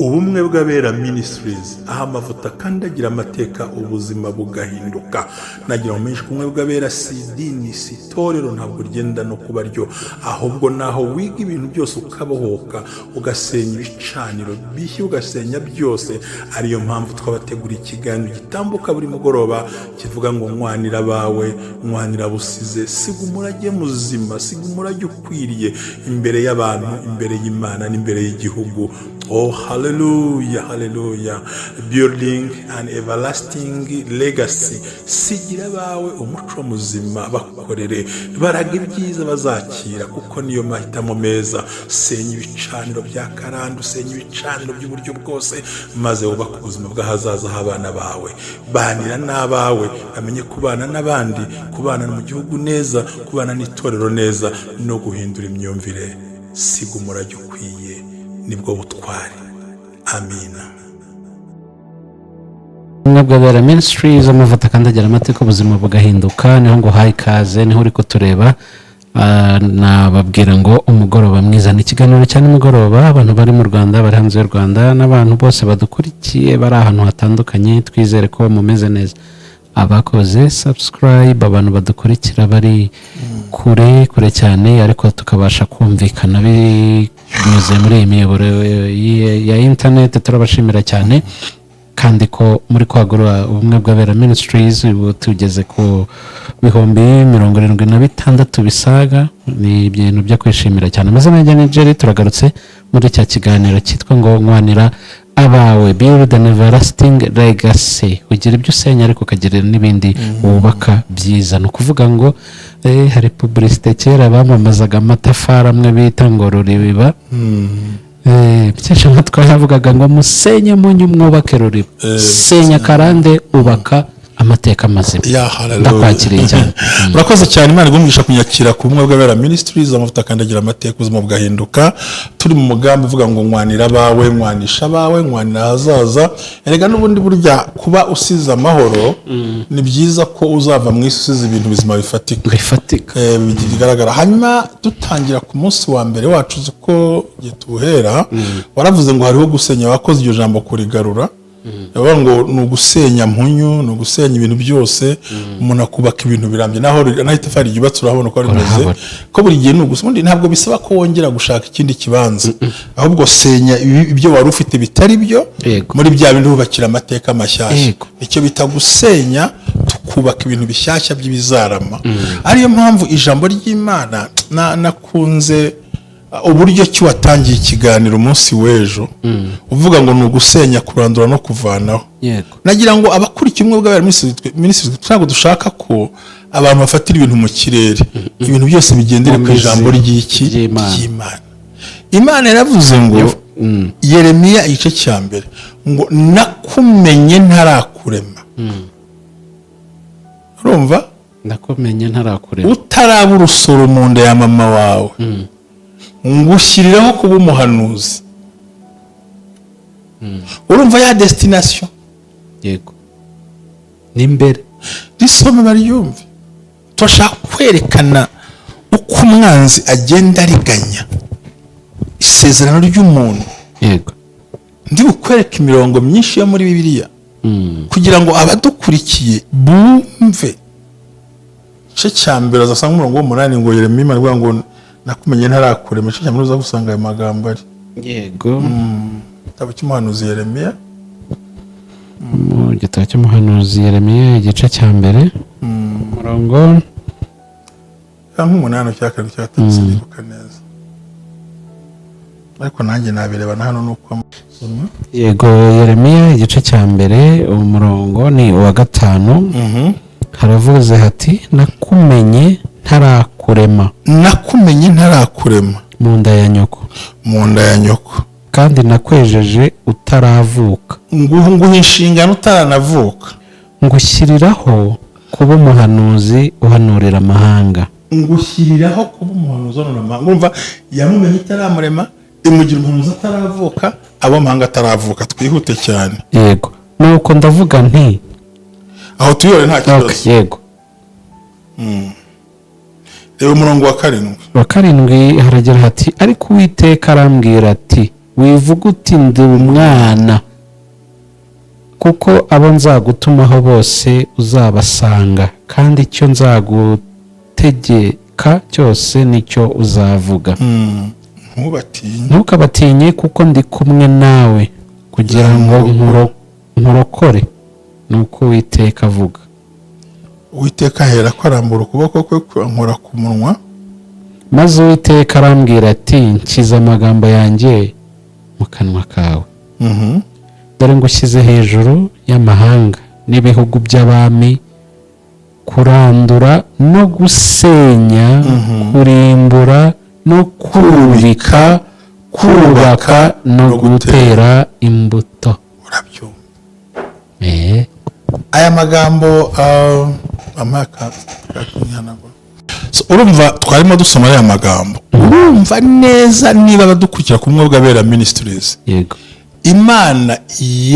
Ubumwe bw'Abera Ministries, aho amavuta akandagira amateka, ubuzima bugahinduka. Nagira ngo menshi, ubumwe bw'Abera si idini, si itorero, ntabwo ryenda no kuba ryo, ahubwo naho wiga ibintu byose, ukabohoka, ugasenya ibicaniro bishya, ugasenya byose. Ariyo mpamvu twabategura ikiganiro gitambuka buri mugoroba kivuga ngo "Nkwanira abawe, nkwanira busize, siga umurage muzima, siga umurage ukwiriye imbere y'abantu, imbere y'Imana n'imbere y'igihugu." Oh, haleluya, haleluya! Building an everlasting legacy. Sigira abawe umuco muzima, bakorere, baraga ibyiza bazakira, kuko niyo mahitamo meza. Senya ibicaniro bya karande, usenya ibicaniro by'uburyo bwose, maze wubake ubuzima bw'ahazaza h'abana bawe. Banira n'abawe, bamenye kubana n'abandi, kubana mu gihugu neza, kubana n'itorero neza, no guhindura imyumvire. Siga umurage ukwiye, nibwo butwari. Amina. Ubumwe bw'Abera Ministries, amavuta akandagira amateka, ubuzima bugahinduka. Niho ngo uhaye ikaze, niho uri kutureba. Nababwira ngo umugoroba mwiza. Ni ikiganiro cya nimugoroba. Abantu bari mu Rwanda, bari hanze y'u Rwanda, n'abantu bose badukurikiye bari ahantu hatandukanye, twizere ko mumeze neza. Abakoze subscribe, abantu badukurikira bari kure kure cyane, ariko tukabasha kumvikana binyuze muri iyi miyoboro ya interineti, turabashimira cyane kandi ko muri kwagura Ubumwe bw'Abera Ministries. Ubu tugeze ku 76,000 bisaga. Ni ibintu byo kwishimira cyane. Amazina yanjye ni Jerry. Turagarutse muri cya kiganiro cyitwa ngo "Nkwanira Abawe", build an everlasting legacy. Ugira ibyo usenya, ariko ukagira n'ibindi wubaka byiza. Ni ukuvuga ngo hari publicité kera bamamazaga amatafari amwe bita ngo Ruriba. Mukeshamatwara yavugaga ngo "Musenye munyu, mwubake Ruriba." Senya karande, ubaka amateka mazima. Ya, hallelujah. Ndakwakiriye cyane. Urakoze cyane. Imana igumisha kunyakira ku Bumwe bw'Abera Ministries, amavuta akandagira amateka, ubuzima bugahinduka. Turi mu mugambi uvuga ngo "Nkwanira abawe, nkwanisha abawe, nkwanira ahazaza." Erega n'ubundi burya kuba usize amahoro, ni byiza ko uzava mu isi usize ibintu bizima bifatika. Bifatika. Bigaragara. Hanyuma dutangira ku munsi wa mbere wacu, uzi ko igihe tuwuhera waravuze ngo hariho gusenya, wakoze iryo jambo kurigarura. Bavuga ngo ni ugusenya mpunyu, ni ugusenya ibintu byose, umuntu akubaka ibintu birambye. Naho itafari ryubatse, urabona uko rimeze. Urahabona. Ko buri gihe ni ugusa. Ubundi ntabwo bisaba ko wongera gushaka ikindi kibanza, ahubwo senya ibyo wari ufite bitari byo muri bya bindi wubakira amateka mashyashya. Icyo bita gusenya, tukubaka ibintu bishyashya by'ibizarama. Ariyo mpamvu ijambo ry'Imana nakunze uburyo ki watangiye ikiganiro umunsi w'ejo uvuga ngo ni ugusenya, kurandura no kuvanaho. Nagira ngo abakurikiye Ubumwe bw'Abera Ministries, ntabwo dushaka ko abantu bafatira ibintu mu kirere, ibintu byose bigendere Mu ku ijambo mizi ry'iki? Ry'Imana. Ry'Imana. Imana yaravuze ngo, Yeremiya igice cya mbere, ngo "Nakumenye ntarakurema." Urumva? Ndakumenye ntarakurema. Utaraba urusoro mu nda ya mama wawe, ngushyiriraho kuba umuhanuzi. Urumva ya destination? Yego, ni imbere. Risome baryumve. Turashaka kwerekana uko umwanzi agenda ariganya isezerano ry'umuntu. Ndi bukwereka imirongo myinshi yo muri Bibiliya kugira ngo abadukurikiye bumve. Igice cya mbere uzasanga umurongo w'umunani, ngo Yeremiya, Imana ivuga ngo "Nakumenye ntarakurema." Igice cya mbere uza gusanga ayo magambo ari igitabo cy'umuhanuzi Yeremiya. Mu gitabo cy'umuhanuzi Yeremiya, igice cya mbere, umurongo nk'umunani, cya karindwi, cya gatatu, sinibuka neza, ariko nanjye nabireba na hano nuko soma. Yego, Yeremiya igice cya mbere, umurongo ni uwa gatanu. Haravuze hati: "Nakumenye ntarakurema." "Nakumenye ntarakurema." "Mu nda ya nyoko." Mu nda ya nyoko. "Kandi nakwejeje utaravuka." Nguha inshingano utaranavuka. "Ngushyiriraho kuba umuhanuzi uhanurira amahanga." Ngushyiriraho kuba umuhanuzi uhanura amahanga. Urumva, yamumenye itaramurema, imugira umuhanuzi ataravuka, abo amahanga ataravuka. Twihute cyane. Yego, nuko ndavuga nti Aho tuyore, nta kibazo. Okay, yego. Reba umurongo wa karindwi. Wa karindwi haragira hati: "Ariko Uwiteka arambwira ati: Wivuga uti: 'Ndi umwana,' kuko abo nzagutumaho bose uzabasanga, kandi icyo nzagutegeka cyose nicyo uzavuga." Ntubatinye. "Ntukabatinye, kuko ndi kumwe nawe kugira ngo nkurokore, nuko Uwiteka avuga." Uwiteka ahera ko arambura ukuboko kwe ankora ku munwa. Maze Uwiteka arambwira ati: 'Nshyize amagambo yanjye mu kanwa kawe. Dore ngushyize hejuru y'amahanga n'ibihugu by'abami, kurandura no gusenya, kurimbura no kubika, kubaka no gutera imbuto." Urabyumva? Eh. Aya magambo amaka. So, urumva twarimo dusoma aya magambo, urumva neza niba badukurikira ku Mwuga Bera Ministries, Imana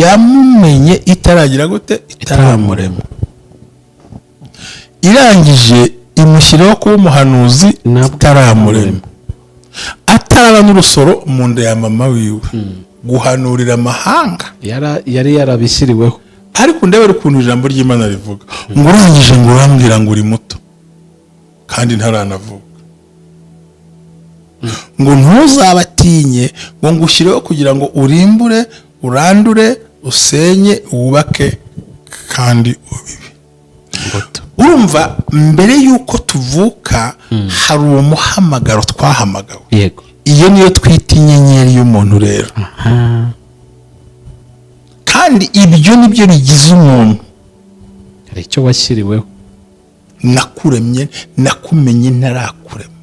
yamumenye itaragira gute? Itaramurema. Irangije imushyiraho kuba umuhanuzi Nabwo itaramurema, ataraba n'urusoro mu nda ya mama wiwe, guhanurira amahanga. Yari yarabishyiriweho. Ariko ndebera ukuntu ijambo ry'Imana rivuga ngo urangije ngo urambwira ngo uri muto kandi ntaranavuka, ngo ntuzabatinye, ngo ngushyireho kugira ngo urimbure, urandure, usenye, wubake kandi ubibe Imbuto. Urumva mbere y'uko tuvuka hari umuhamagaro twahamagawe. Iyo niyo twita inyenyeri y'umuntu rero. Kandi ibyo nibyo bigize umuntu. Hari icyo washyiriweho. Nakuremye, nakumenye ntarakurema,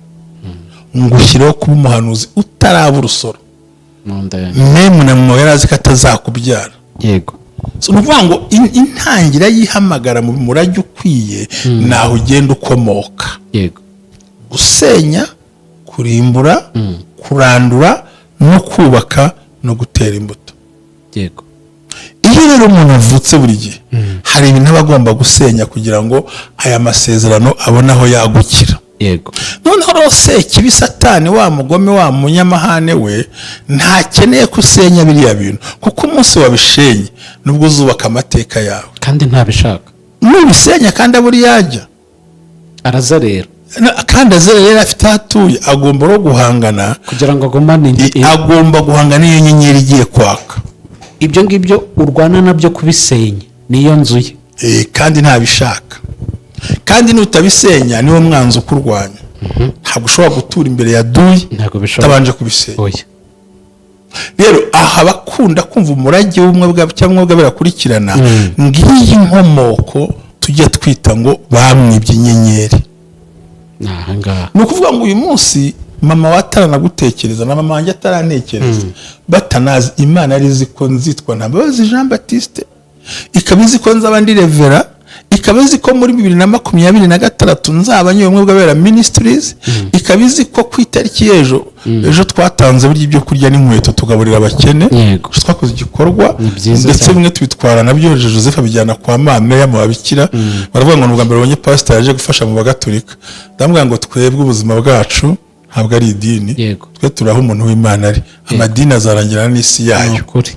ngushyiraho kuba umuhanuzi utaraba urusoro mu nda yanjye. Memu na mama yari azi ko atazakubyara. So, ni ukuvuga ngo intangira y'ihamagara mu murage ukwiye ni aho ugenda ukomoka. Gusenya, kurimbura, kurandura no kubaka no gutera imbuto. Iyo rero umuntu avutse, buri gihe hari ibintu aba agomba gusenya kugira ngo aya masezerano abone aho yagukira. Noneho rero Sekibi, Satani, wa mugome, wa munyamahane we, ntakeneye ko usenya biriya bintu, kuko umunsi wabishenye nubwo uzubaka amateka yawe. Kandi ntabishaka. Nubisenya kandi abura yajya. Araza rero. Kandi azere rero afite aho atuye, agomba no guhangana kugira ngo agumane agomba guhangana n'iyo nyenyeri igiye kwaka. Ibyo ngibyo urwana nabyo kubisenya niyo nzu ye. Kandi ntabishaka, kandi nutabisenya niwo mwanzi ukurwanya. Ntabwo ushobora gutura imbere ya duyi Ntabwo bishoboka. utabanje kubisenya. Oya. Rero aha abakunda kumva umurage w'ubumwe bwa cyangwa ubumwe birakurikirana, ngiyi nkomoko tujya twita ngo bamwibye inyenyeri. Ni ahangaha. Ni ukuvuga ngo uyu munsi mama we ataranagutekereza na mama wanjye atarantekereza, batanazi, Imana yari izi ko nzitwa Ntambabazi Jean Baptiste, ikaba izi ko nzaba ndi reverend, ikaba izi ko muri 2026 nzaba nyoboye Ubumwe bw'Abera Ministries, ikaba izi ko ku itariki y'ejo, ejo twatanze burya ibyo kurya n'inkweto tugaburira abakene. Ejo twakoze igikorwa Ni byiza ndetse cyane. bimwe tubitwara nabyo Joseph abijyana kwa Mameya mu babikira. Baravuga ngo ni ubwa mbere babonye pasiteri yaje gufasha mu Bagatulika. Ndamubwira ngo twebwe ubuzima bwacu ntabwo ari idini. Twe turi aho umuntu w'Imana ari. Amadini azarangirana n'isi Ni yayo. ukuri.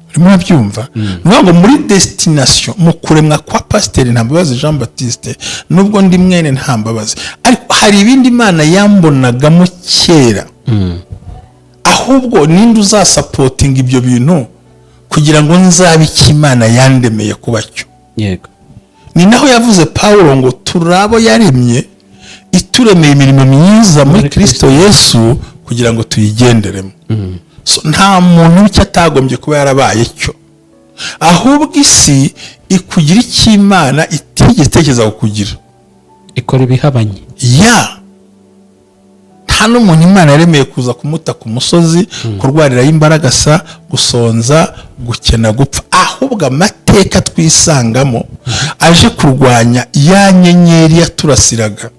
Urimo urabyumva? Ni ukuvuga ngo muri destination, mu kuremwa kwa Pasiteri Ntambabazi Jean Baptiste, nubwo ndi mwene Ntambabazi, ariko hari ibindi Imana yambonagamo kera. Ahubwo ninde uzasupportinga ibyo bintu kugira ngo nzabe icyo Imana yandemeye kuba cyo? Ni naho yavuze Pawulo ngo turabo yaremye, ituremeye imirimo myiza muri Muri Kirisito Yesu kugira ngo tuyigenderemo. So, nta muntu w'icyo atagombye kuba yarabaye cyo, ahubwo isi ikugira icyo Imana itigeze itekereza kukugira. Ikora ibihabanye. Ya, nta n'umuntu Imana yaremeye kuza kumuta ku musozi, kurwariraho imbaragasa, gusonza, gukena, gupfa. Ahubwo amateka twisangamo aje kurwanya ya nyenyeri yaturasiraga.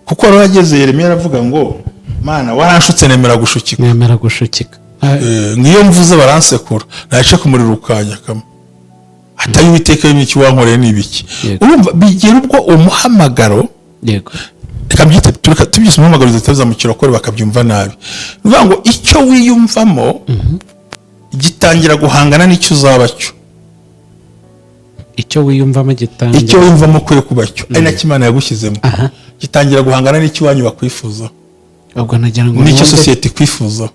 Kuko wari wageze Yeremiya aravuga ngo: "Mana, waranshutse nemera gushukika." Nemera gushukika. Ngiyo mvuze baransekura, nace ku muriro ukanyakamo, atari Uwiteka, y'ibiki wankoreye ni ibiki? Urumva bigera ubwo umuhamagaro. Reka mbyite, tureka tubyise umuhamagaro, zitaza mu kirokore bakabyumva nabi. Ni ukuvuga ngo icyo wiyumvamo gitangira guhangana n'icyo uzaba cyo. Icyo wiyumvamo gitangira Icyo wiyumvamo ukwiye kuba cyo, ari nacyo Imana yagushyizemo, gitangira guhangana n'icyo iwanyu bakwifuzaho, Ubwo nagira ngo n'icyo sosiyete ikwifuzaho.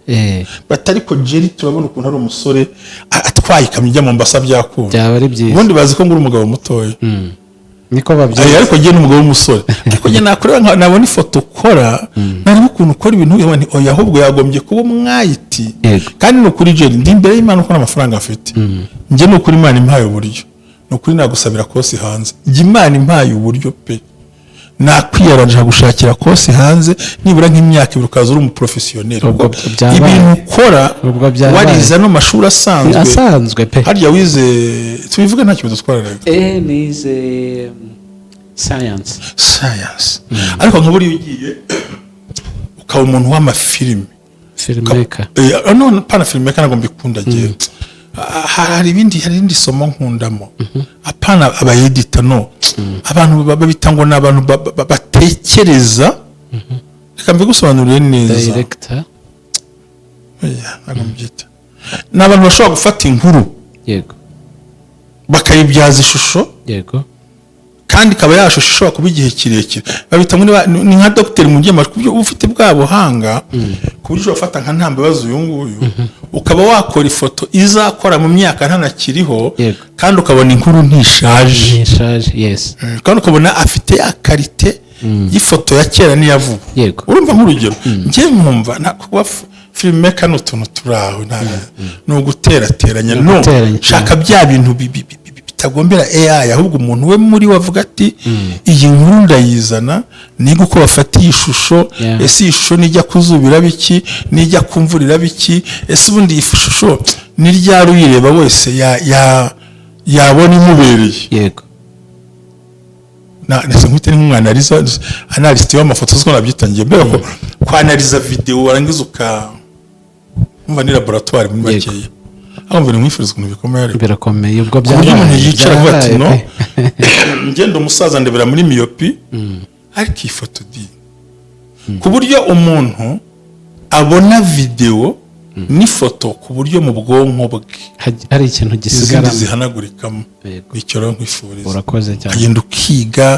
Bati: "Ariko Jerry, turabona ukuntu ari umusore, atwaye ikamyo ijya Mombasa byakunda." Byaba ari byiza. Ubundi bazi ko ngura umugabo mutoya. Niko Ayo, babyumva. Ariko njye ni umugabo w'umusore, ariko njye nakureba nabona ifoto ukora, nareba ukuntu ukora ibintu, nkabona nti oya, ahubwo yagombye kuba umwayiti. Kandi ni ukuri Jerry, ndi imbere y'Imana uko amafaranga afite, njye ni ukuri Imana impaye uburyo, ni ukuri nagusabira course hanze. Njye Imana impaye uburyo pe, nakwiyaranja gushakira course hanze nibura nk'imyaka 2, ukaza uri umuprofessional. Ubwo byabaye. Ibintu ukora Ubwo byabaye. warize ano mashuri asanzwe. Asanzwe pe. Harya wize, tubivuge nta kibazo twararega. Nize science. Science. Ariko nka buriya ugiye ukaba umuntu w'amafilime, Filmmaker. No pana filmmaker, ntabwo mbikunda njyewe. Hari ibindi, hari irindi somo nkundamo, apana abayedita, no abantu babita ngo ni abantu batekereza. Reka mbigusobanurire neza. Director. Oya, ntabwo mbyita. Ni abantu bashobora gufata inkuru bakayibyaza ishusho, kandi ikaba ya shusho ishobora kuba igihe kirekire. Babita ngo ni nka dogiteri mu by'amajwi, ku buryo uba ufite bwa buhanga, ku buryo ushobora gufata nka Ntambabazi uyu nguyu, ukaba wakora ifoto izakora mu myaka ntanakiriho, kandi ukabona inkuru ntishaje. Ntishaje, yes. Kandi ukabona afite ya qualité y'ifoto ya kera n'iya vuba. Urumva, nk'urugero, njye nkumva kuba filmmaker ni utuntu turi aho, ni uguterateranya. Ni No uguteranya. shaka bya bintu bitagombera AI, ahubwo umuntu we muri we avuga ati: "Iyi nkuru ndayizana, niga uko bafata iyi shusho. Ese iyi shusho nijya ku zuba iraba iki? Nijya ku mvura iraba iki? Ese ubundi iyi shusho ni ryari uyireba wese yabona imubereye?" Ndetse nkwite nk'umwanaliza, analyst w'amafoto, siko nabyitangiye, mbega ko kwanaliza video warangiza uka umva ni laboratoire muri makeya. Aho mva nkwifuriza ukuntu bikomeye, ariko Birakomeye ubwo. ku buryo umuntu Byabaye. yicara avuga ati: Byabaye "No pe. ngenda umusaza ndebera muri myopie, ariko iyi foto di", ku buryo umuntu abona video n'ifoto, ku buryo mu bwonko bwe Hari ikintu izindi gisigaramo. zihanagurikamo. Icyo rero nkwifuriza. Urakoze cyane. Ukagenda ukiga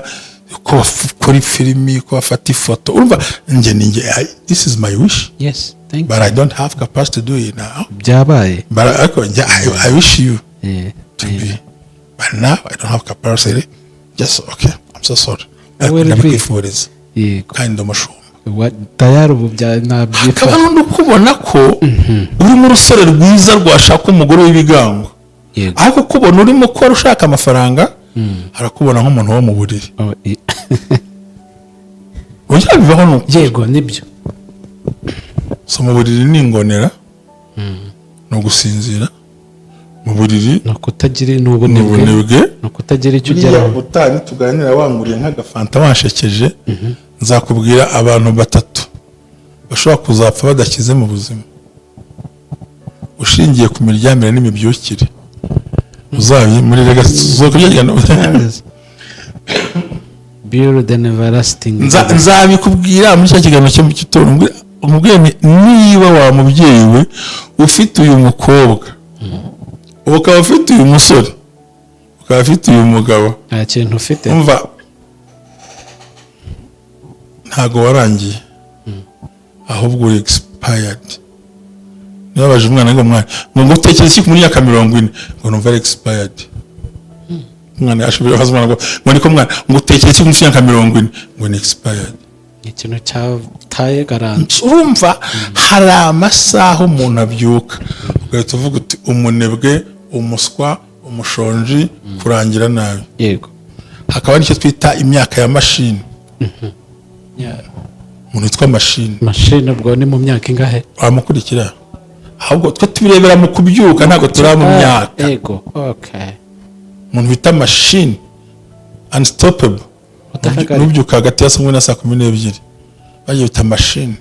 uko bakora filimi, uko bafata ifoto. Urumva, njye ni njye, this is my wish, Yes, thank you. but I don't have capacity to do it now. Byabaye. But ariko njye I wish you to be, but now I don't have capacity. Just okay, I'm so sorry, ariko Will be. ndabikwifuriza kandi ndamushumba. Tayari ubu bya Hakaba nabyifata. n'undi ukubona ko urimo urusore rwiza rwashaka umugore w'ibigango, ariko ukubona urimo ukora ushaka amafaranga, arakubona nk'umuntu wo mu buriri. Oh, Ujya bivaho ni uko. Yego, nibyo. So mu buriri ni ingonera, ni ugusinzira mu buriri. Ni ukutagira, ni Ni ubunebwe. ubunebwe. Ni ukutagira icyo Buriya ugeraho. ubutaha nituganira wanguriye nk'agafanta, wanshekeje, nzakubwira abantu batatu bashobora kuzapfa badakize mu buzima, ushingiye ku miryamire n'imibyukire. Uzabi muri legacy. Build an everlasting. Nzabikubwira muri cya kiganiro cyo mu gitondo. Nkubwire nti: "Niba wa mubyeyi we ufite uyu mukobwa, ukaba ufite uyu musore, ukaba ufite uyu mugabo, Nta kintu ufite. umva, ntago warangiye, ahubwo uri expired." Nibabaje umwana ngo: "Mwana, ngo utekereza iki muri myaka 40?" Ngo: "Numva ari expired." Umwana yashobora kubaza umwana ngo niko mwana, ngo utekereza iki muri myaka 40? Ngo ni expired. Ni ikintu cyataye garantie. Urumva, hari amasaha umuntu abyuka ugahita uvuga uti: "Umunebwe, umuswa, umushonji, kurangira nabi." Hakaba n'icyo twita imyaka ya mashini, umuntu witwa mashini. Mashini ubwo ni mu myaka ingahe? Wamukurikira, ahubwo twe tubirebera mu kubyuka, ntabwo turaba mu myaka. Yego, okay. Umuntu bita mashini, unstoppable. Utahagarika. Nubyuka hagati ya saa 1 na saa 12, bagiye bita mashini.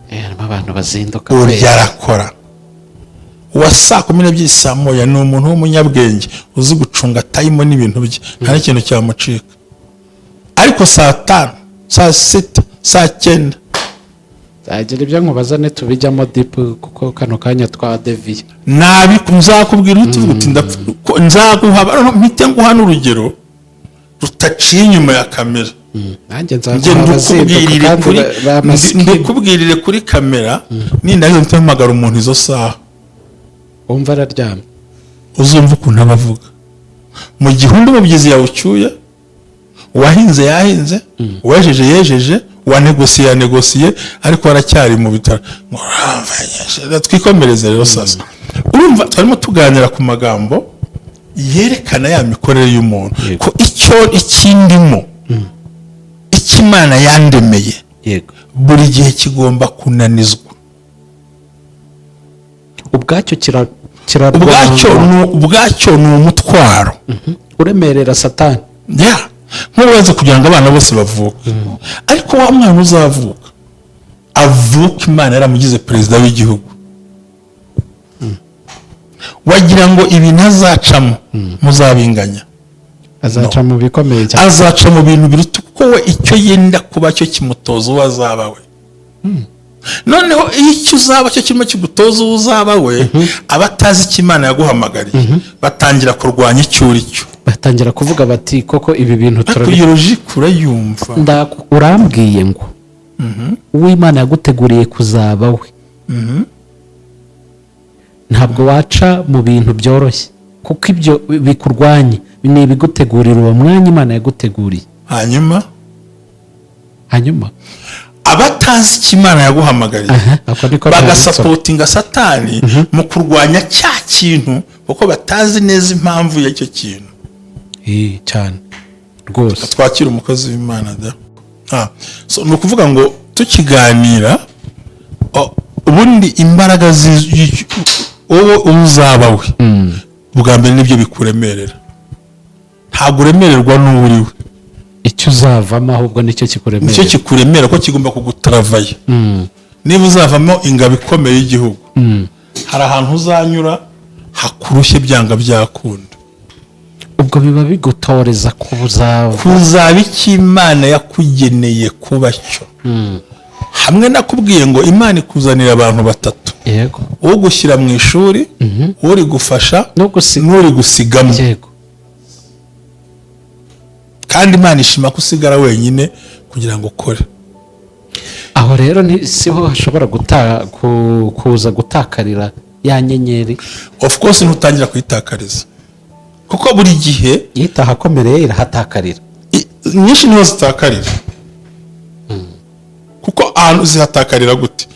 Harimo abantu bazinduka. Urya arakora. Uwa saa 12, saa 1 ni umuntu w'umunyabwenge uzi gucunga time n'ibintu bye, nta n'ikintu cyamucika. Ariko saa 5 saa 6, saa 9. Nzagira ibyo nkubaza ntitubijyamo deep, kuko kano kanya twadeviye. Nabi nzakubwira uti uvuga uti nzaguha, mpite nguha n'urugero rutaciye inyuma ya kamera. Nanjye Njye nzaguha abazinduka ndukubwirire kandi kuri ba masikini. Ndukubwirire kuri kamera, nindangiza mpite mpamagara umuntu izo saha. Wumva araryamye. Uzumva ukuntu aba avuga mu gihe undi mubyizi yawucyuye, uwahinze yahinze, uwejeje yejeje, uwanegosiye yanegosiye, ariko aracyari mu bitaro. Ngo urumva, twikomereze rero. Sasa urumva twarimo tuganira ku magambo yerekana ya mikorere y'umuntu, ko icyo ikindimo, icyo Imana yandemeye, buri gihe kigomba kunanizwa. Ubwacyo kirarwanywa. Ubwacyo ni umutwaro. Uremerera Satani. Ya, nk'ubaze kugira ngo abana bose bavuke, ariko wa mwana uzavuka avuka Imana yaramugize perezida w'igihugu, wagira ngo ibintu azacamo muzabinganya? Azaca mu bikomeye cyane. Azaca mu bintu biruta, kuko we icyo yenda kuba cyo kimutoza uwo azaba we. Noneho iyo icyo uzaba cyo kirimo kigutoza uwo uzaba we, aba atazi icyo Imana yaguhamagariye, batangira kurwanya icyo uri cyo. Batangira kuvuga bati: "Koko ibi bintu Ariko turabi." Iyo logique urayumva? Urambwiye ngo uw'Imana yaguteguriye kuzaba we, ntabwo waca mu bintu byoroshye, kuko ibyo bikurwanya ni ibigutegurira uwo mwanya Imana yaguteguriye. Hanyuma Hanyuma abatazi icyo Imana yaguhamagariye Aha, ako niko nanditse. bagasupportinga Satani mu kurwanya cya kintu, kuko batazi neza impamvu y'icyo kintu. Eh, cyane rwose. Twakira umukozi w'Imana da. So, ni ukuvuga ngo tukiganira, ubundi imbaraga wowe uzaba we bwa mbere nibyo bikuremerera, ntabwo uremererwa n'uwo uri we. Icyo uzavamo ahubwo nicyo Nicyo kikuremerera. Kikuremera ko kigomba kugutaravaye. Niba uzavamo ingabo ikomeye y'igihugu, hari ahantu uzanyura hakurushye byanga byakunda. Ubwo biba bigutoreza kuzava Kuzaba icyo Imana yakugeneye kuba cyo. Hamwe nakubwiye ngo Imana ikuzanira abantu batatu: ugushyira mu ishuri, uri gufasha, no gusiga, n'uri gusigamo. Kandi Imana ishima ko usigara wenyine kugira ngo ukore. Aho rero siho hashobora kuza gutakarira ya nyenyeri? Of course, ntutangira kuyitakariza, kuko buri gihe iyo itahakomereye irahatakarira. Nyinshi niho zitakarira. Kuko ahantu zihatakarira gute?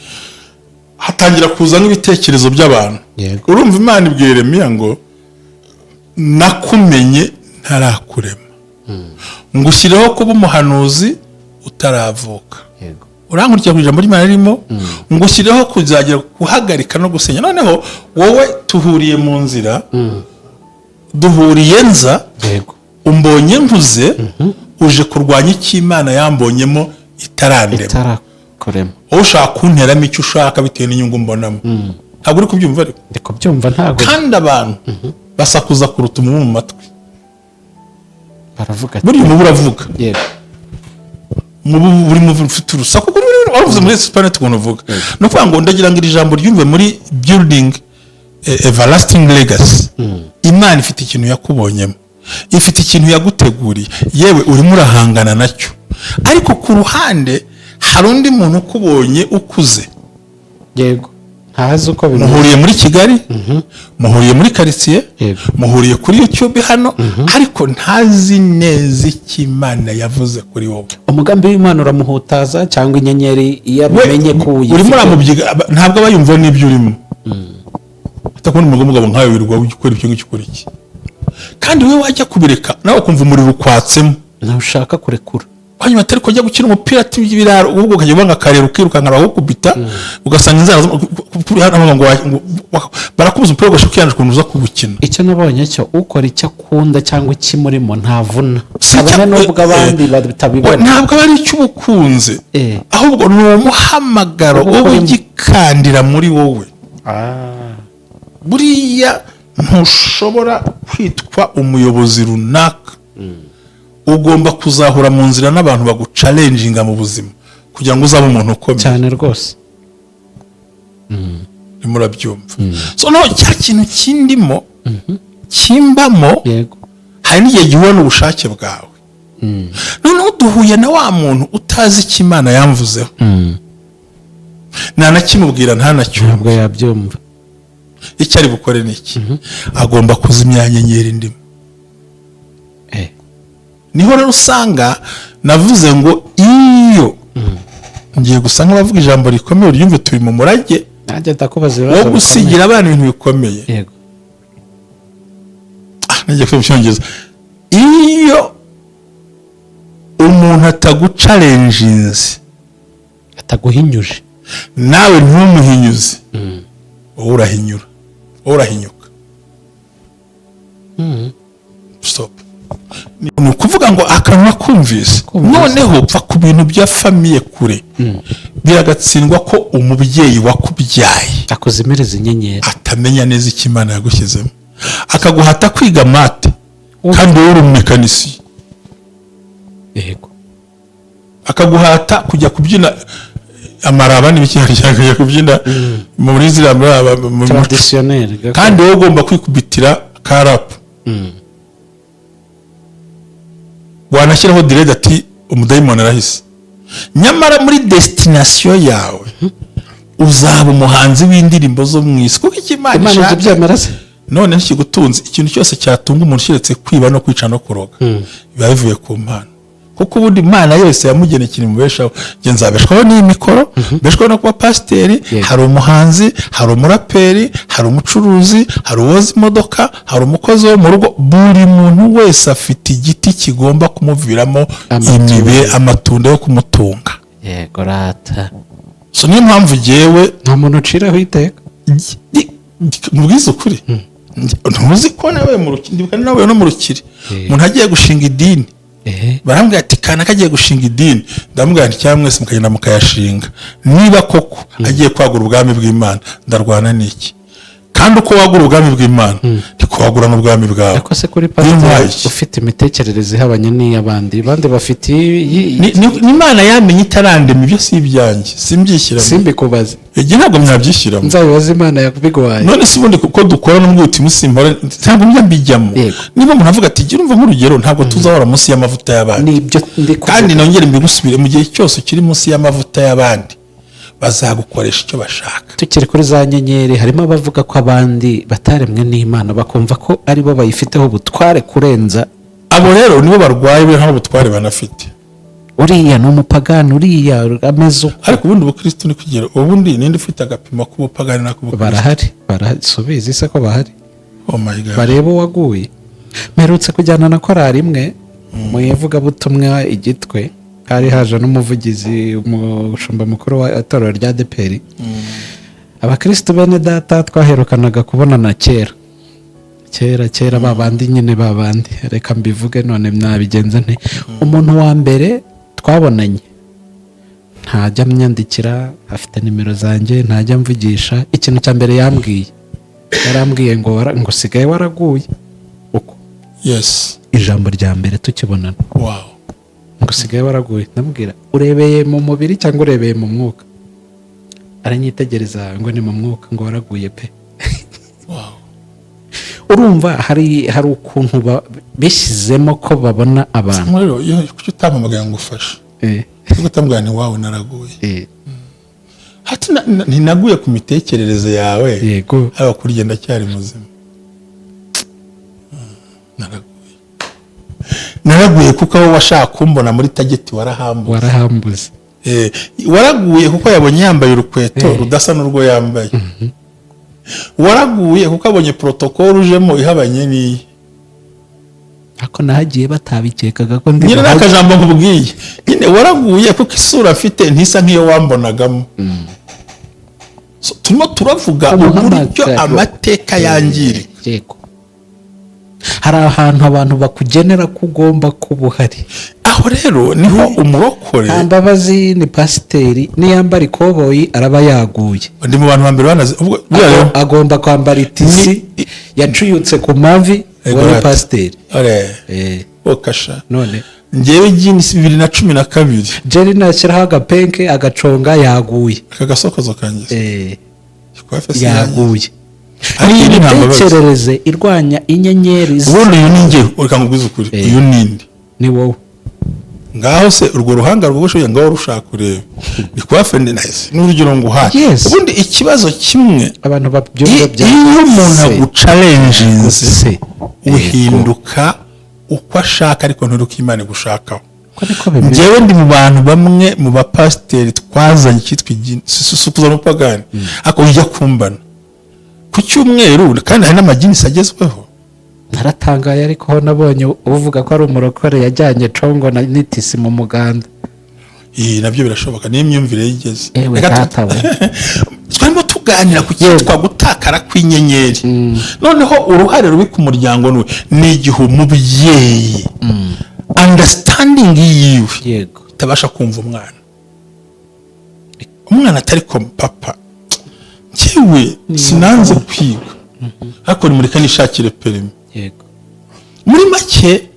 Hatangira kuza nk'ibitekerezo by'abantu. Urumva Imana ibwira Yeremiya ngo: "Nakumenye ntarakurema, ngushyireho kuba umuhanuzi utaravuka." Urankurikira ku ijambo ry'Imana ririmo ngushyireho kuzagera guhagarika no gusenya. Noneho wowe tuhuriye mu nzira, duhuriye nza, umbonye nkuze, uje kurwanya icyo Imana yambonyemo itarandema. Itarakurema. Wowe ushaka kunteramo icyo ushaka bitewe n'inyungu mbonamo. Ntabwo uri kubyumva ariko? Ndi kubyumva, ntabwo. Kandi abantu basakuza kuruta umubu mu matwi. Baravuga ati Buriya umubu uravuga. Umubu burimo ufite urusaku, waruvuze muri supaneti ukuntu uvuga. Ni ukuvuga ngo ndagira ngo iri jambo ryumve muri building everlasting legacy. Imana ifite ikintu yakubonyemo, ifite ikintu yaguteguriye, yewe urimo urahangana nacyo, ariko ku ruhande hari undi muntu ukubonye ukuze. Yego, ntazi uko bimeze. Muhuriye muri Kigali, muhuriye muri karitsiye, muhuriye kuri YouTube hano, ariko ntazi neza icyo Imana yavuze kuri wowe. Umugambi w'Imana uramuhutaza, cyangwa inyenyeri iyo We, abimenye ko uyifite. Urimo uramubyiga, ntabwo aba yumva n'ibyo urimo. Atakubona umugabo nkawe wirirwa ukora ibyo ngicyo, ukora iki? Kandi wowe wajya kubireka nawe ukumva umuriro ukwatsemo. Ntushaka kurekura. Hanyuma atari kujya gukina umupira, ati ibiraro, ubwo ukajya ubanga akarere, ukirukanka bakagukubita, ugasanga inzara ngo barakubuza umupira, ugashaka kwiyandika ukuntu uza kuwukina. Icyo nabonye cyo, ukora icyo akunda cyangwa ikimurimo ntavuna, Si kabone n'ubwo abandi batabibona. Ntabwo aba ari icyo uba ukunze, ahubwo ni umuhamagaro Uba uba ukurimo. ugikandira muri wowe. Buriya ntushobora kwitwa umuyobozi runaka. Ugomba kuzahura mu nzira n'abantu baguchallenginga mu buzima kugira ngo uzabe umuntu ukomeye. Cyane rwose. Urimo urabyumva? So no cya kintu kindimo, kimbamo, hari n'igihe gihura n'ubushake bwawe. Noneho duhuye na wa muntu utazi icyo Imana yamvuzeho, ntanakimubwira, ntanacyumva. Ntabwo yabyumva. Icyo ari bukore ni iki? Agomba kuzimya nyenyeri ndimo. Niho rero usanga navuze ngo iyo ngiye gusa nk'abavuga ijambo rikomeye, uryumve, turi mu murage Nanjye ndakubaza wo ibibazo. gusigira abana ibintu bikomeye. Bikomeye. Yego. Ah, nagiye kuvuga mu Cyongereza. Iyo umuntu ataguchallenginze, ataguhinyuje, nawe ntumuhinyuze, wowe urahinyura, wowe urahinyuka. Stop. Ni ukuvuga ngo akanwa kumvise. Kumvise. Noneho pfa ku bintu bya famille kure, biragatsindwa ko umubyeyi wakubyaye akuzimireza inyenyeri, atamenya neza icyo Imana yagushyizemo, akaguhata kwiga math kandi wowe uri umumekanisiye. Akaguhata kujya kubyina amaraba n'ibiki, kujya kubyina muri ziriya maraba mu muco, traditionnel. kandi wowe ugomba kwikubitira ka rap, wanashyiraho dread ati umudayimoni arahise. Nyamara muri destination yawe uzaba umuhanzi w'indirimbo zo mu isi, kuko icyo Imana Imana ibyo ishaka byemera se? None ntikigutunze. Ikintu cyose cyatunga umuntu keretse kwiba no kwica no kuroga, biba bivuye ku mpano, kuko ubundi Imana yose yamugeneye ikintu imubeshaho. Njye nzabeshwaho n'iyi mikoro, mbeshwaho no kuba pasiteri. Hari umuhanzi, hari umuraperi, hari umucuruzi, hari uwoza imodoka, hari umukozi wo mu rugo. Buri muntu wese afite igiti kigomba kumuviramo amatunda. Imibe amatunda yo kumutunga. Yego rata. So niyo mpamvu jyewe Nta muntu uciraho iteka. Mubwize ukuri, ntuzi ko nawe mu rukiri, ndibuka nawe no mu rukiri, umuntu agiye gushinga idini, barambwira ati kanaka agiye gushinga idini. Ndamubwira nti cyangwa mwese mukagenda mukayashinga, niba koko agiye kwagura ubwami bw'Imana, ndarwana n'iki? Kandi uko wagura ubwami bw'Imana niko wagura n'ubwami bwawe. Ariko se kuri Bintwaye pasiteri iki? ufite imitekerereze ihabanye n'iy'abandi, abandi bafite Ni Imana yamenye itarandema. Ibyo si ibyanjye, simbyishyiramo. Simbikubaze. Ibyo ntabwo mwabyishyiramo. Nzabibaze Imana yakubiguhaye. None se ubundi kuko dukora n'ubwo musimbora, ntabwo njya mbijyamo. Niba umuntu avuga ati gira, umva nk'urugero, ntabwo tuzahora munsi y'amavuta y'abandi. Nibyo ndi kuvuga. Kandi nongere mbigusubire, mu gihe cyose ukiri munsi y'amavuta y'abandi, bazagukoresha icyo bashaka. Tukiri kuri za nyenyeri, harimo abavuga ko abandi bataremwe n'Imana, bakumva ko aribo bayifiteho ubutware kurenza. Abo rero nibo barwaye, be nta butware banafite. Uriya ni umupagani, uriya ameze uko. Ariko ubundi ubukristo ni kugira, ubundi ninde ufite agapimo k'ubupagani n'ak'ubukristo? Barahari, barahari, subizi se ko bahari? Oh my God. Bareba uwaguye. Mperutse kujyana na korari imwe mu ivugabutumwa igitwe, hari haje n'umuvugizi, umushumba mukuru wa itorero rya ADEPR. Abakirisitu bene data twaherukanaga kubonana kera kera kera, ba bandi nyine, ba bandi, reka mbivuge none mwabigenza nte? Umuntu wa mbere twabonanye ntajya amnyandikira, afite nimero zanjye, ntajya amvugisha. Ikintu cya mbere yambwiye, yarambwiye ngo ngo usigaye waraguye uko. Ijambo rya mbere tukibonana, ngo usigaye waraguye. Ndamubwira, urebeye mu mubiri cyangwa urebeye mu mwuka? Aranyitegereza ngo ni mu mwuka, ngo waraguye pe. Urumva hari ukuntu bishyizemo ko babona abantu. Rero iyo kuki utampamagaye ngo ufashe? Kuko utambwira nti wawe naraguye. Hati ntinaguye ku mitekerereze yawe, ariko kuri jye ndacyari muzima. Naraguye, naraguye kuko aho washaka kumbona muri target warahambuye. Warahambuze. Waraguye kuko yabonye yambaye urukweto rudasa n'urwo yambaye. Waraguye kuko abonye protocol ujemo ihabanye n'iye. Ariko nahagiye batabikekaga ko ndi Nyine buhage. n'akajambo nkubwiye nyine, waraguye kuko isura mfite ntisa nk'iyo wambonagamo. So, turimo turavuga Umuhamagaro. uburyo amateka yangirika. Yego, hari ahantu abantu bakugenera ko ugomba kuba uhari. Aho rero niho umurokore Nta mbabazi, ni pasiteri niyambara ikoboyi araba yaguye. Ndi mu bantu ba mbere banazi ubwo buriya rero. Agomba kwambara itisi yacuyutse ku mavi, uwo ni Ego. pasiteri. Ore, okasha. None Ngewe jeans 2012. Jerry nashyiraho agapenke agaconga yaguye. Aka gasokozo kanjye. Coiffe si yanjye. Yaguye. Ariko iyi ni nta mbabazi. Imitekerereze irwanya inyenyeri Ubundi uyu ni njyewe, reka nkubwize ukuri. Uyu ni indi. Ni wowe. Ngaho se urwo ruhanga rwogoshe, ngaho rushaka kureba ni coiffe ni nice, n'urugero nguhaye. Ubundi ikibazo kimwe, Abantu babyumva bya iyo umuntu se. aguchallenginze, Se. uhinduka uko ashaka, ariko nturuko Imana igushakaho. Ko niko bimeze. Njyewe ndi mu bantu bamwe mu bapasiteri twazanye icyitwa idini, si ukuzana umupagani, ariko ujya kumbana ku cyumweru, kandi hari n'amajeans agezweho. Naratangaye, ariko ho nabonye uvuga ko ari umurokore yajyanye congo na nitisi mu muganda. Iyi nabyo birashoboka, niyo imyumvire yigeze. Ewe Reka data we. Twarimo tuganira ku cyitwa gutakara kw'inyenyeri. Noneho uruhare rubi ku muryango ni igihe umubyeyi understanding yiwe itabasha kumva umwana, umwana atari ko papa, njyewe sinanze kwiga, ariko nimureke nishakire permis. Muri make,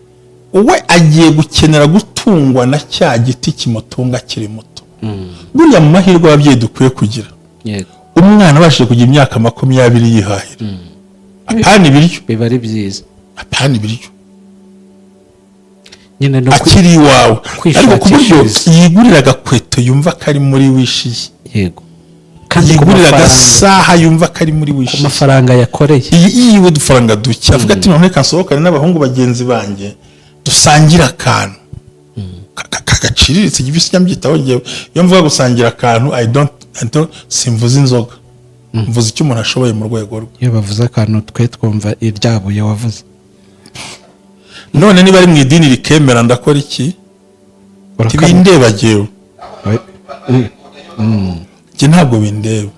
we agiye gukenera gutungwa na cya giti kimutunga akiri muto. Buriya mu mahirwe ababyeyi dukwiye kugira, umwana abashije kugira imyaka 20 yihahira, apana ibiryo. Biba ari byiza. Apana ibiryo. Nyine no Akiri iwawe, ariko ku buryo kwishakishiriza. yigurira agakweto yumva ko ari muri wish ye. Yego, kandi ku Yigurira mafaranga agasaha yumva ko ari muri ku wish ye. mafaranga yakoreye. Iyi yiwe udufaranga duke, avuga ati: "None reka nsohokane n'abahungu bagenzi banjye, dusangire akantu kagaciriritse." Ibyo sijya mbyitaho njyewe. Iyo mvuga gusangira akantu, I don't simvuze inzoga, mvuze icyo umuntu ashoboye mu rwego rwe. Iyo bavuze akantu, twe twumva iryabuye wavuze. None niba ari mu idini rikemera, ndakora iki? Ntibindeba jyewe. Njye ntabwo bindeba.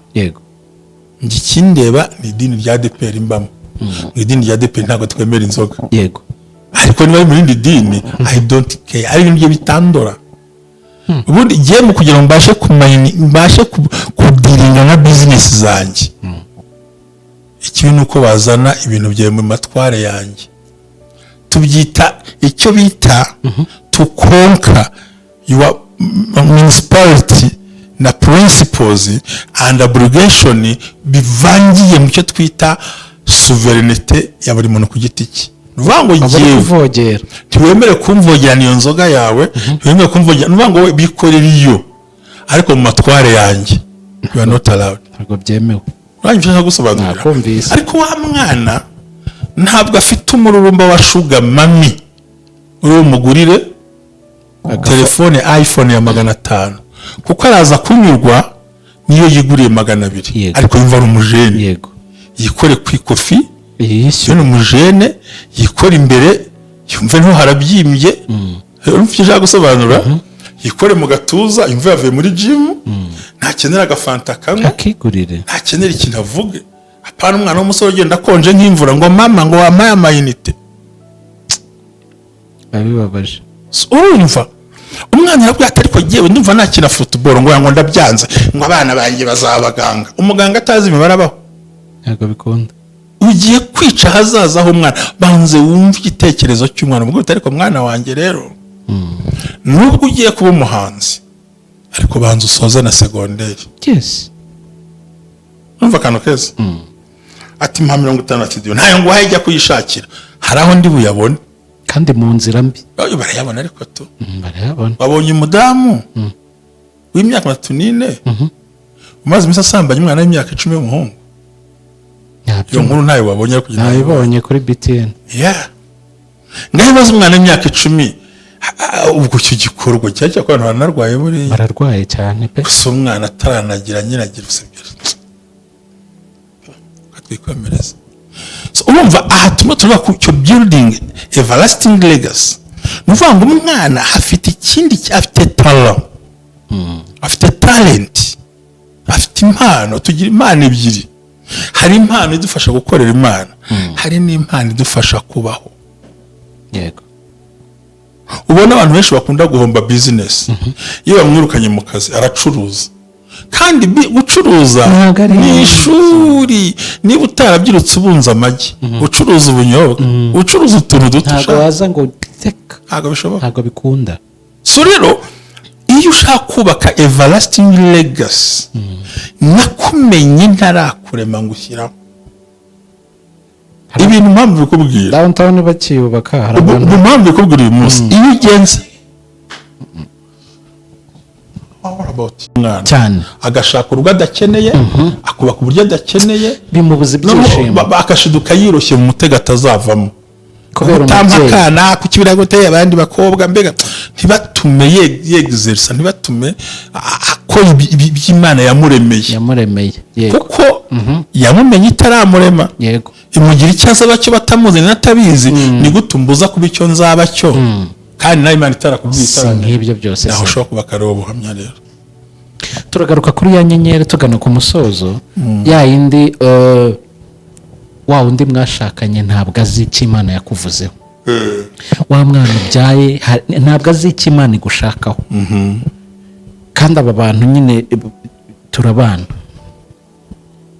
Njye ikindeba ni idini rya ADEPR mbamo. Mu idini rya ADEPR ntabwo twemera inzoga. Ariko niba ari mu rindi dini, I don't care, ari ibintu bye bitandora. Ubundi ngiye mu kugira ngo mbashe kumenya, mbashe kudealinga na business zanjye. Ikibi ni uko bazana ibintu byawe mu matware yanjye, tubyita icyo bita to conquer your municipality na principles and obligation, bivangiye mu cyo twita souveraineté ya buri muntu ku giti cye. Ni ukuvuga ngo Aba ari jyewe kuvogera. Ntiwemere kumvogera iyo nzoga yawe, ntiwemere kumvogera. Ni ukuvuga ngo we bikorera iyo, ariko mu matware yanjye you are not allowed. Ntabwo byemewe. Urangije nshaka gusobanurira? Nakumvise. Ariko wa mwana ntabwo afite umururumba wa sugar mummy uri bumugurire telefone iPhone ya 500, kuko araza kunyurwa niyo yiguriye 200. Ariko yumva ari umujeune. Yikore ku ikofi. Yishyura. Iyo ni umujeune, yikore imbere yumve nto harabyimbye. Urumva icyo nshaka gusobanura? Yikore mu gatuza yumve yavuye muri gym, ntakenera agafanta kanywa. Akigurire. Ntakenera ikintu avuge. Apana umwana w'umusore ugenda akonje nk'imvura ngo: "Mama," ngo, "wampaye amayinite?" Biba bibabaje. Urumva umwana arabwira ati: "Ariko jyewe ndumva nakina football." Ngo ndabyanze, ngo abana banjye bazaba abaganga. Umuganga atazi imibare abaho? Ntabwo bikunda. Ugiye kwica ahazaza h'umwana. Banze wumve igitekerezo cy'umwana, ubwo ariko mwana wanjye rero, nubwo ugiye kuba umuhanzi, ariko banza usoze na segonderi. Numva akantu keza, ati: "Mpa 50." Ati: "Diyo ntayo nguhaye, ijya kuyishakira, hari aho ndi buyabone." Kandi mu nzira mbi. Oyo, barayabona ariko tu. Barayabona. Wabonye umudamu w'imyaka 34 umaze iminsi asambanya umwana w'imyaka 10 w'umuhungu? Iyo nkuru ntayo wabonye, ariko Nayibonye kuri BTN. Yeah. Ngaho ibibazo, umwana w'imyaka 10, ubwo icyo gikorwa cyajya ku bantu baranarwaye buriya. Bararwaye cyane pe. Gusa umwana ataranagira nyine agira usibye twikomereza. So, urumva aha turimo tuvuga ku cyo building everlasting legacy. Ni ukuvuga ngo umwana afite ikindi, afite talent, afite talent, afite impano. Tugira impano ebyiri: hari impano idufasha gukorera Imana, hari n'impano idufasha kubaho. Ubona abantu benshi bakunda guhomba business, iyo bamwirukanye mu kazi aracuruza, kandi gucuruza Ntabwo ari ni ishuri. Niba utarabyirutse ubunza amagi, ucuruza ubunyobwa, ucuruza utuntu duto, Ntabwo ushaka. waza ngo Teka. Ntabwo bishoboka. Ntabwo bikunda. So rero, iyo ushaka kubaka everlasting legacy, nakumenye ntarakurema ngo ushyiraho ibintu. Mpamvu bikubwira, Downtown bakiyubaka hari ubu abantu ubu mpamvu bikubwira uyu munsi, iyo ugenze, what about umwana Cyane. agashaka urugo adakeneye, akubaka uburyo adakeneye, bimubuza noneho ibyishimo. akashiduka yiroshye mu mutego atazavamo Kubera utampa umubyeyi. akana kuki biraguteye abandi bakobwa. Mbega ntibatume yegizerisa, ntibatume akora iby'Imana yamuremeye. Yamuremeye, yego. Kuko yamumenye itaramurema, imugira icyo azaba cyo batamuzi n'atabizi. Ni gute umbuza kuba icyo nzaba cyo kandi nawe Imana itarakubwiye, Si itaramenya? nk'ibyo byose Naho se. ushobora kubaka rero ubuhamya rero. Turagaruka kuri ya nyenyeri, tugana ku musozo, ya yindi, wa wundi mwashakanye ntabwo azi icyo Imana yakuvuzeho, wa mwana ubyaye ntabwo azi icyo Imana igushakaho. Kandi aba bantu nyine, turabana,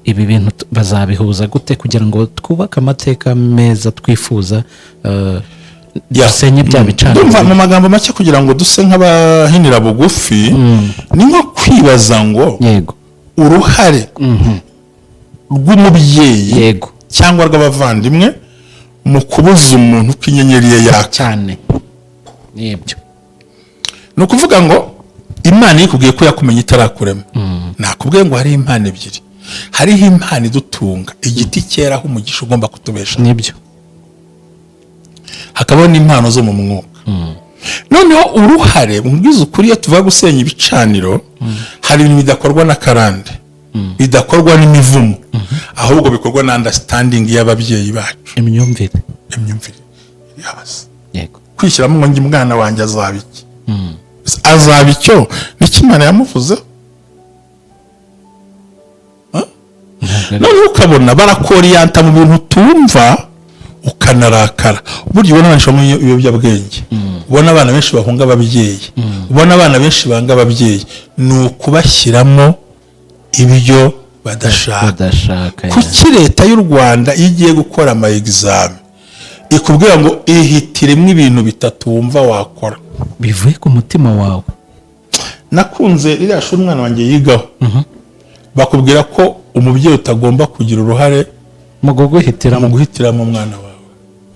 ibi bintu bazabihuza gute kugira ngo twubake amateka meza twifuza, dusenye bya bicaniro? Ndumva mu magambo make, kugira ngo duse nk'abahinira bugufi, ni nko kwibaza ngo uruhare rw'umubyeyi cyangwa rw'abavandimwe mu kubuza umuntu ko inyenyeri ye yaka. Cyane, nibyo. Ni ukuvuga ngo Imana iyo ikubwiye ko yakumenye itarakurema, nakubwiye ngo hariho impano ebyiri. Hariho impano idutunga, igiti cyeraho umugisha ugomba kutubesha, Nibyo. hakabaho n'impano zo mu mwuka. Noneho uruhare, mubwiza ukuri, iyo tuvuga gusenya ibicaniro, hari ibintu bidakorwa n'akarande, bidakorwa n'imivumo, ahubwo bikorwa na understanding y'ababyeyi bacu. Imyumvire. Imyumvire iri hasi. Kwishyiramo ngo njye umwana wanjye azaba iki, azaba icyo, nicyo Imana yamuvuzeho. Ntabwo ari- Noneho ukabona barakoriyanta mu bintu utumva, ukanarakara. Burya ubona abana benshi banywa ibiyobyabwenge, ubona abana benshi bahunga ababyeyi, ubona abana benshi banga ababyeyi, ni ukubashyiramo ibyo badashaka. Badashaka. Kuki leta y'u Rwanda iyo igiye gukora ama examen ikubwira ngo ihitiremo ibintu bitatu wumva wakora bivuye ku mutima wawe? Nakunze ririya shuri umwana wanjye yigaho, bakubwira ko umubyeyi utagomba kugira uruhare mu kuguhitiramo. Mu guhitiramo umwana wawe.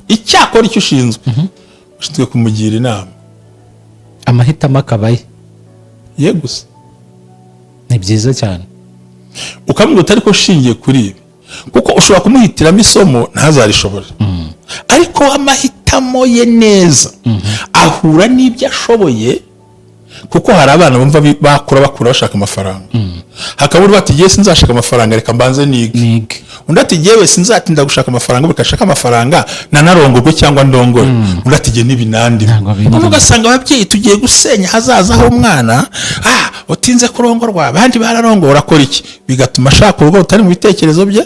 Icyakora icyo ushinzwe, ushinzwe kumugira inama. Amahitamo akaba ye. Ye gusa. Ni byiza cyane. Ukamubwira uti: "Ariko ushingiye kuri ibi," kuko ushobora kumuhitiramo isomo ntazarishobore, ariko amahitamo ye neza ahura n'ibyo ashoboye. Kuko hari abana bumva bakura bakura bashaka amafaranga, hakaba undi bati: "Jyewe sinzashaka amafaranga, reka mbanze nige." Nige. Undi ati: "Jyewe sinzatinda gushaka amafaranga, reka nshake amafaranga nanarongorwe cyangwa ndongore." Undi ati: "Jye n'ibinandi." Ntabwo bindimo. Noneho ugasanga ababyeyi tugiye gusenya ahazaza h'umwana. Utinze kurongorwa, abandi bararongora, urakora iki? Bigatuma ashaka urugo rutari mu bitekerezo bye,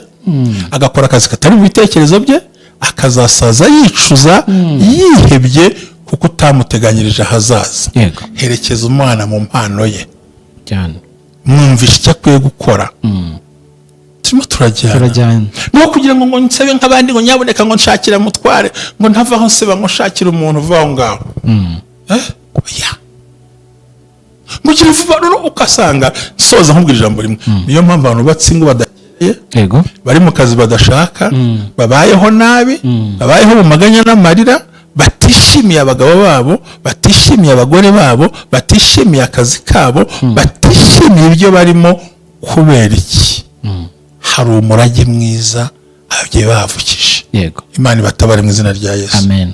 agakora akazi katari mu bitekerezo bye, akazasaza yicuza, yihebye, kuko utamuteganyirije ahazaza. Herekeza umwana mu mpano ye. Mwumvisha icyo akwiye gukora. Turimo turajyana? Turajyana. No kugira ngo nsabe nk'abandi ngo nyaboneka ngo nshakira mutware, ngo ntavaho nseba, ngo nshakire umuntu uva aho ngaho. Oya, ngo ugire vuba. Rero ugasanga, soza nkubwira ijambo rimwe, niyo mpamvu abantu bubatse ingo badakeneye, bari mu kazi badashaka, babayeho nabi, babayeho mu maganya n'amarira, batishimiye abagabo babo, batishimiye abagore babo, batishimiye akazi kabo, batishimiye ibyo barimo. Kubera iki? Hari umurage mwiza ababyeyi bavukije. Imana ibatabare mu izina rya Yesu. Amen.